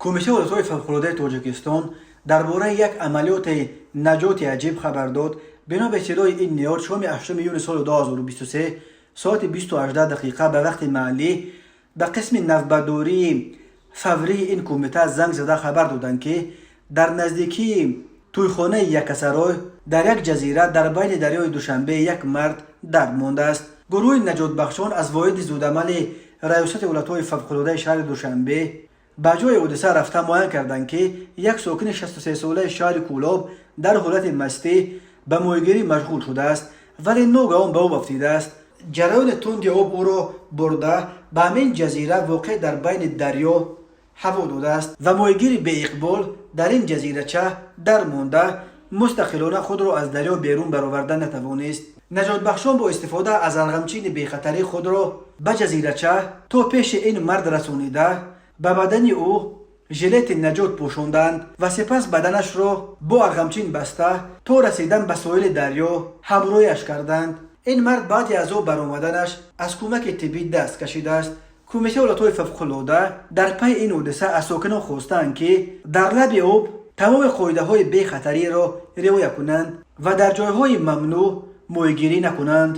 Кумитаи ҳолатҳои фавқулодаи Тоҷикистон дар бораи як амалиёти наҷоти аҷиб хабар дод. Бино ба иттилои ин ниҳод, шоми 8 июни соли 2023 соати 20:18 дақиқа ба вақти маҳаллӣ ба қисми навбатдории фаврии ин кумита занг зада хабар доданд, ки дар наздикии тӯйхонаи Яккасарой дар як ҷазира дар байни дарёи Душанбе як мард дар мондааст. Гурӯҳи наҷотбахшон аз воҳиди зудамали Раёсати ҳолатҳои фавқулодаи шаҳри Душанбе ба ҷои ҳодиса рафта муайян карданд, ки як сокини 63-солаи шаҳри Кӯлоб дар ҳолати мастӣ ба моҳигирӣ машғул шудааст, вале ногаҳон ба об афтидааст. Ҷараёни тунди об ӯро бурда ба ҳамин ҷазира, воқеъ дар байни дарё, ҳаво додааст ва моҳигири беиқбол дар ин ҷазирача дар монда, мустақилона худро аз дарё берун бароварда натавонист. Наҷотбахшон бо истифода аз арғамчини бехатарӣ худро ба ҷазирача то пеши ин мард расонида, ба бадани ӯ жилети наҷот пӯшонданд ва сипас баданашро бо арғамчин баста, то расидан ба соҳили дарё ҳамроҳиаш карданд. Ин мард баъди аз об баромаданаш аз кӯмаки тиббӣ даст кашидааст. Кумитаи ҳолатҳои фавқулода дар пайи ин ҳодиса аз сокинон хостаанд, ки дар лаби об тамоми қоидаҳои бехатариро риоя кунанд ва дар ҷойҳои мамнӯъ моҳигирӣ накунанд.